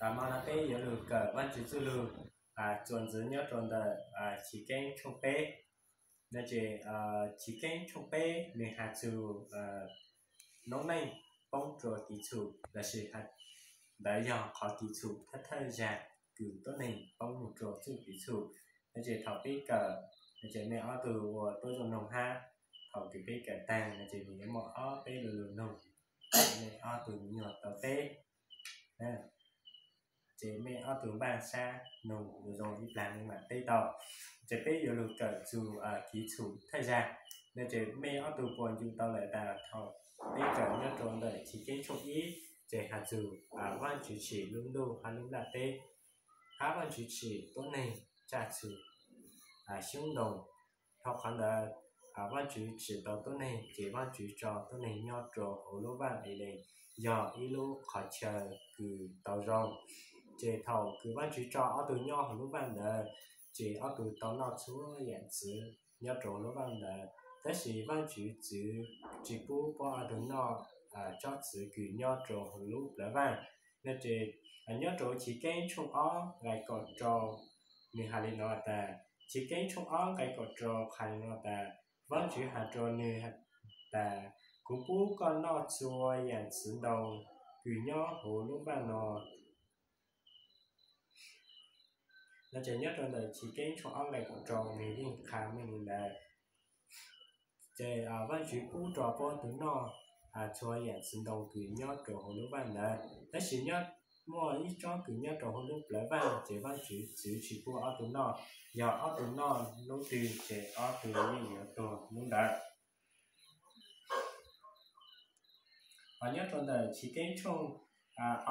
Hmo no peb yuav lug kawm Vaajtswv txuj lug txuas ntxiv nyob rua ntawm Chiv Keeb tshooj peb. No ces Chiv Keeb tshooj peb nwg has txug noob neej poob rua kiv txhum lossis ntawd yog qhov kiv txhum thawj thawj zag kws tuab neeg poob moog rua txuj kiv txhum. No ces thaum peb kawm, no ces mej ob tug ua tuab zoo noog hab, thaum kws peb kawm taag no ces nwg yuav muaj ob peb lu lug noog, mej ob tug nyuam tau teb, ces mej ob tug npaaj sab noog zoo ib plag mej maam teb tau. Ces peb yuav lug kawm txug kiv txhum thawj zag. No ces mej ob tug puas ncu tau lawm tas thaum peb kawm nyob rua ntawm Chiv Keeb tshooj ib ces has txug Vaajtswv tsim lub ntuj hab lub nplaj teb, hab Vaajtswv tsim tuab neeg tsaj txug xyoob ntoo. Dhau qhov ntawd Vaajtswv tsim tau tuab neeg ces Vaajtswv tso tuab neeg nyob rua huv lub vaaj Edees, yog ib lub qhov chaw kws tau zoo. Ces thaum kws Vaajtswv tso ob tug nyob huv lub vaaj ntawd, ces ob tug tau noj txhua yaam txwv nyob rua huv lub vaaj ntawd, tab sis Vaajtswv txwv tsi pub puab ob tug noj tsob txwv kws nyob rua huv lub plawv vaaj. No ces nyob rua Chiv Keeb tshooj ob nqai kaum rau, nwg has le nuav tas, Chiv Keeb tshooj ob nqai kaum rau has le nuav tas, Vaajtswv has rua nwg tas, kuv pub koj noj txhua yaam txwv ntoo kws nyob huv lub vaaj no. No ces nyob rua ntawm Chiv Keeb tshooj ob nqai kaum rau nwg yeej qha meej le ntawd. Ces Vaajtswv pub rua puab tug noj txhua yaam txwv ntoo kws nyob rua huv lub vaaj ntawd, tab sis nyob muaj ib tsob kws nyob rua huv lub plawv vaaj ces Vaajtswv txwv tsi pub ob tug noj, yog ob tug noj lub twg ces ob tug yeej yuav tuag lub ntawd. Hos nyob rua ntawm Chiv Keeb tshooj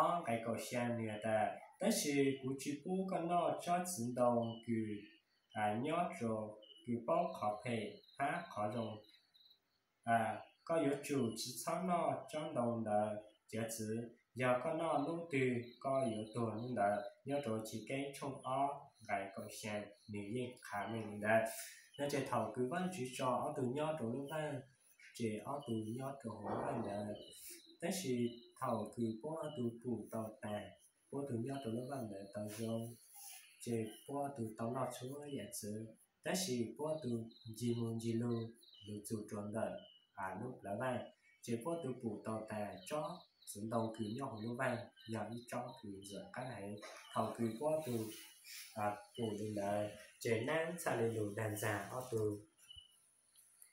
ob nqai kaum xya nwg tas, tab sis kuv tsi pub koj noj tsob txwv ntoo kws nyob rua, kws paub qhov phem hab qhov zoo. Koj yuav tsum tsi txhob noj tsob ntoo ntawd cawv txwv, yog koj noj lub twg koj yuav tuag lub ntawd. Nyob rua Chiv Keeb tshooj ob nqai kaum xya nwg yeej qha meej le ntawd. No ces thaum kws Vaajtswv tso ob tug nyob rua lub vaaj, ces ob tug nyob rua huv lub vaaj ntawd, tab sis thaum kws puab ob tug pum tau tas, puab ob tug nyob rua lub vaaj ntawd tau zoo, ces puab ob tug tau noj txhua yaam txwv, tab sis puab ob tug ncig moog ncig lug, lug txug rua ntawm lub plawv vaaj, ces puab ob tug pum tau tas tsob txwv ntoo kws nyob huv lub vaaj yog ib tsob kws ntxim qaab heev. Thaum kws puab ob tug pum le ntawd ces naab txhaj le lug daag ntxag ob tug,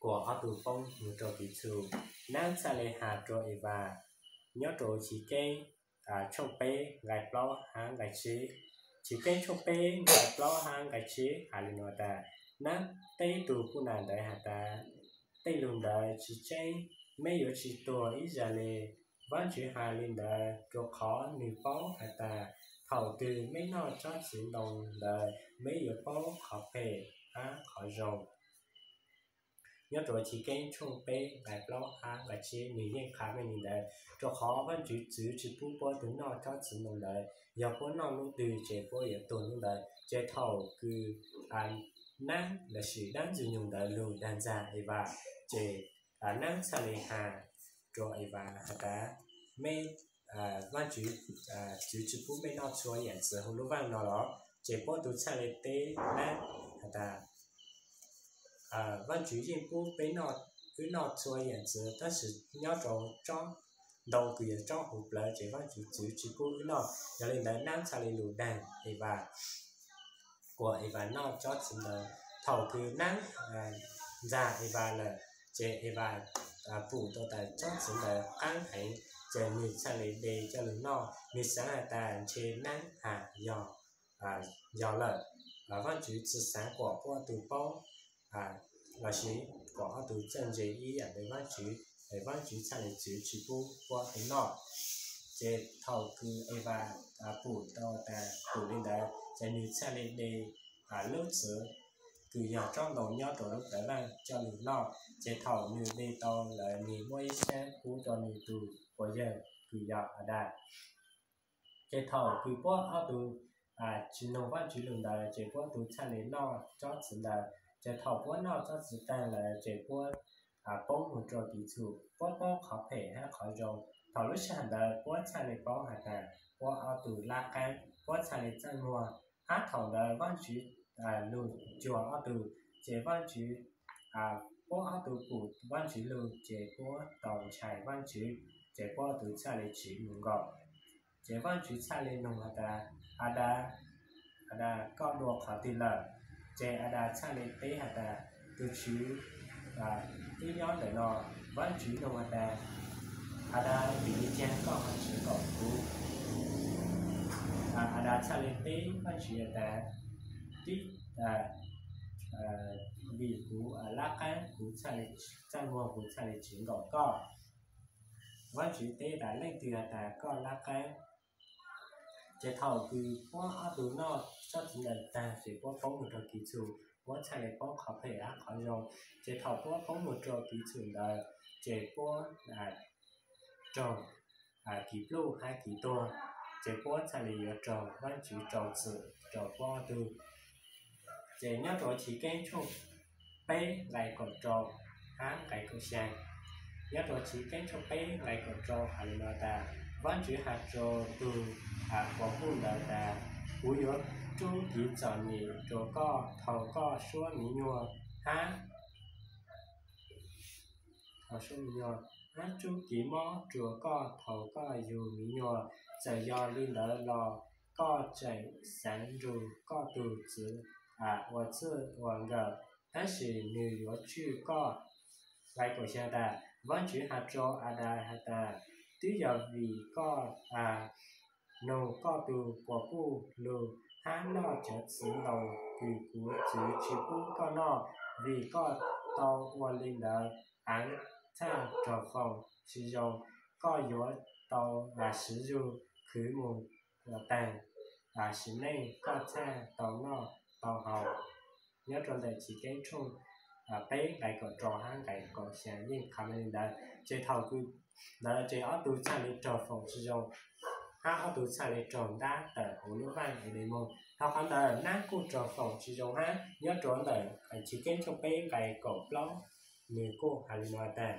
kuas ob tug poob moog rua kiv txhum. Naab txhaj le has rua Evas, nyob rua Chiv Keeb tshooj peb nqai plaub hab nqai tsib. Chiv Keeb tshooj peb nqai plaub hab nqai tsib has le nuav tas, naab teb tug kuj nam ntawd has tas, tej lug ntawd tsi tseeb, meb yuav tsi tuag ib zag le. Vaajtswv has le ntawd rua qhov nwg paub has tas, thaum twg meb noj tsob txwv ntoo ntawd meb yuav paub qhov phem hab qhov zoo. Nyob rua Chiv Keeb tshooj peb nqai plaub hab nqai tsib nwg yeej qha meej le ntawd, rua qhov Vaajtswv txwv tsi pub puab tug noj tsob txwv ntoo ntawd, yog puab noj lub twg ces puab yuav tuag lub ntawd. Ces thaum kws naab lossis dlaab ntxwg nyoog ntawd lug daag ntxag Evas, ces naab txhaj le has rua Evas has tas, meb, Vaajtswv txwv tsi pub mej noj txhua yaam txwv huv lub vaaj no los? Ces puab tug txhaj le teb naab has tas, Vaajtswv yeej pub peb noj, wb noj txhua yaam txwv, tab sis nyob rua tsob ntoo kws yog tsob huv plawv ces Vaajtswv txwv tsi pub wb noj. Yog le ntawd naab txhaj le lug daag Evas, kuas Evas noj tsob txwv ntawd. Thaum kws naab ntxag Evas lawm, ces Evas pum tau tas tsob txwv ntawd qaab heev, ces nwg txhaj le de coj lug noj. Nwg xaav has tas ntshe naab has yog, yog lawm, Vaajtswv tsi xaav kuas puab ob tug paub lossis kuas ob tug txawj ntse ib yaam le Vaajtswv, Vaajtswv txhaj le txwv tsi pub puab tug noj. Ces thaum kws Evas pum tau tas pum le ntawd ces nwg txhaj le de lub txwv kws yog tsob ntoo nyob rua lub plawv vaaj coj lug noj. Ces thaum nwg de tau lawm nwg muab ib sab pub rua nwg tug puas yawg kws yog Adas. Ces thaum kws puab ob tug tsi noog Vaajtswv lug ntawd ces puab ob tug txhaj le noj tsob txwv ntawd. Ces thaum puab noj tsob txwv taag lawm ces puab poob moog rua kiv txhum, puab paub qhov phem hab qhov zoo. Thaum lub sij hawm ntawd puab txhaj le paub has tas puab ob tug lab qaab, puab txhaj le txaj muag. Hab thaum ntawd Vaajtswv lug cuag ob tug, ces Vaajtswv, puab ob tug pum Vaajtswv lug, ces puab tau ntshai Vaajtswv, ces puab ob tug txhaj le tsiv mus nkaum. Ces Vaajtswv txhaj le noog has tas, Adas, Adas, koj dua qhov twg lawm? Ces Adas txhaj le teb has tas, Tug Tswv, wb nyob ntawm no. Vaajtswv noog has tas, Adas, vim le caag koj ho tsiv nkaum kuv? Adas txhaj le teb Vaajtswv has tas, Tib, vim kuv lab qaab, kuv txhaj le txaj muag, kuv txhaj le tsiv nkaum koj. Vaajtswv teb tas, Leej twg has tas koj lab qaab? Ces thaum kws puab ob tug noj tsob txiv ntawd taag, ces puab poob moog rua kev txhum, puab txhaj le paub qhov phem hab qhov zoo. Ces thaum puab poob moog rua kev txhum ntawd, ces puab raug kev pluj hab kev tuag, ces puab txhaj le yuav raug Vaajtswv rau txim rau puab ob tug. Ces nyob rua Chiv Keeb tshooj peb nqai kaum rau hab nqai kaum xyaa. Nyob rua Chiv Keeb tshooj peb nqai kaum rau has le nuav tas, Vaajtswv has rua tug quas puj ntawd tas, Kuv yuav rub kev txom nyem rua koj thaus koj suab mi nyuam hab, thaus suab mi nyuam, hab rub kev mob rua koj thaus koj yug mi nyuam. Txawm yog le ntawd los koj tseem xaav nrug koj tug txiv ua txwj ua nkawm, tab sis nwg yuav tswj koj. Nqai kaum xyaa tas, Vaajtswv has rua Adas has tas, Twb yog vim koj noog koj tug quas puj lug hab noj cov txiv ntoo kws kuv txwv tsi pub koj noj, vim koj tau ua le ntawd, aav txhaj raug foom tsi zoo. Koj yuav tau siv zug khwv moog taag sim neej, koj txhaj tau noj tau haus. Nyob rua ntawm Chiv Keeb tshooj peb nqai kaum rau hab nqai kaum xyaa yeej qha le ntawd. Ces thaum kws ntawd ces ob tug txhaj le raug foom tsi zoo, hab ob tug txhaj le raug ntab tawm huv lub vaaj Edees moog. Thaum qhov ntawd nab kuj raug foom tsi zoo hab. Nyob rua ntawm Chiv Keeb tshooj peb nqai kaum plaub, nwg kuj has le nuav tas,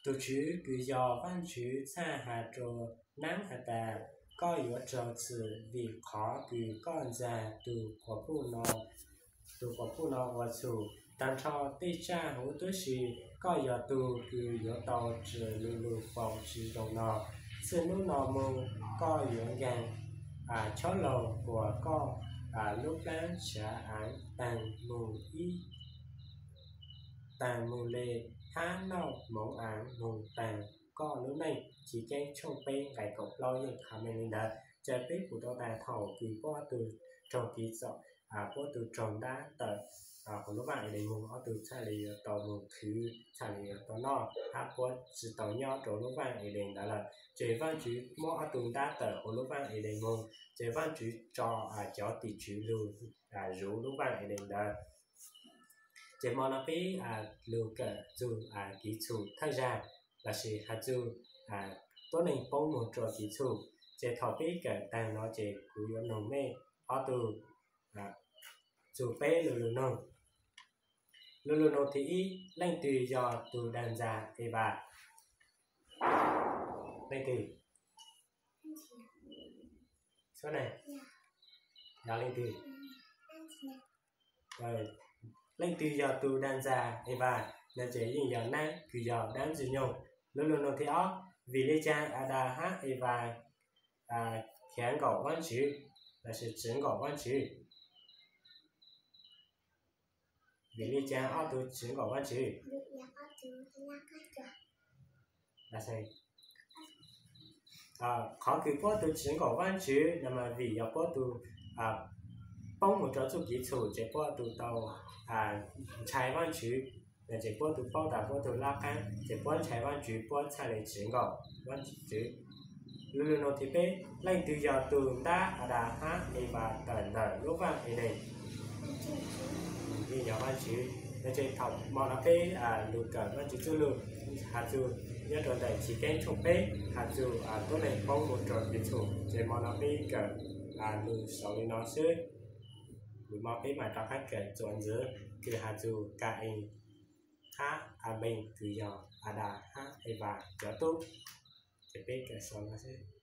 Tug Tswv kws yog Vaajtswv txhaj has rua nab has tas, Koj yuav raug txim vim qhov kws koj ntxag tug quas puj no, tug quas puj no ua txhum. Taag nrho tej tsaj huv tib si, koj yog tug kws yuav tau raug lu lug foom tsi zoo no. Txij nub no moog koj yuav nkaag chob laug kuas koj lub plaab ntshav aav taag moog ib taag moog le, hab noj moov aav moog taag koj lub neej. Chiv Keeb tshooj peb nqai kaum plaub yeej qha meej le ntawd. Ces peb pum tau tas thaum kws puab ob tug raug kev txom, puab ob tug raug ntab tawm huv lub vaaj Edees moog, ob tug txhaj le yuav tau moog khwv, txhaj le yuav tau noj, hab puab tsi tau nyob rua lub vaaj Edees ntawd lawm. Ces Vaajtswv muab ob tug ntab tawm huv lub vaaj Edees moog, ces Vaajtswv tso cov tim tswv lug zuv lub vaaj Edees ntawd. Ces mo no peb lug kawm txug kev txhum thawj zag, lossis has txug tuab neeg poob moog rua kev txhum. Ces thaum peb kawm taag no ces kuv yuav noog mej ob tug txug peb lu lug noog. Lu lug noog thib ib, leej twg yog tug dag ntxag Evas? Leej twg? Yog leej twg? Leej twg yog tug dag ntxag Evas? No ces yeej yog nab kws yog dab ntxwg nyoog. Lu lug noog thib ob, vim le caag Adas hab Evas khiav nkaum Vaajtswv, lossis tsiv nkaum Vaajtswv? Vim le caag ob tug tsiv nkaum Vaajtswv? Qhov kws puab tug tsiv nkaum Vaajtswv no mas vim yog puab tug poob moog rua txuj kev txhum ces puab tug tau ntshai Vaajtswv, ces puab tug paub tas puab tug lab qaab ces puab ntshai Vaajtswv, puab txhaj le tsiv nkaum Vaajtswv. Lu lug noog thib peb, leej twg yog tug ntab Adas hab Evas tawm ntawm lub vaaj Edees? Yeej yog Vaajtswv. No ces thaum mo no peb lug kawm Vaajtswv txuj lug has txug nyob rua ntawm Chiv Keeb tshooj peb has txug tuab neeg poob moog rua kev txhum, ces mo no peb kawm lug xaus le no xwb. Lug mo peb maam rov qaab kawm txuas ntxiv kws has txug Ka-ees hab Anpees kws yog Adas hab Evas cov tub. Ces peb kawm xov no xwb.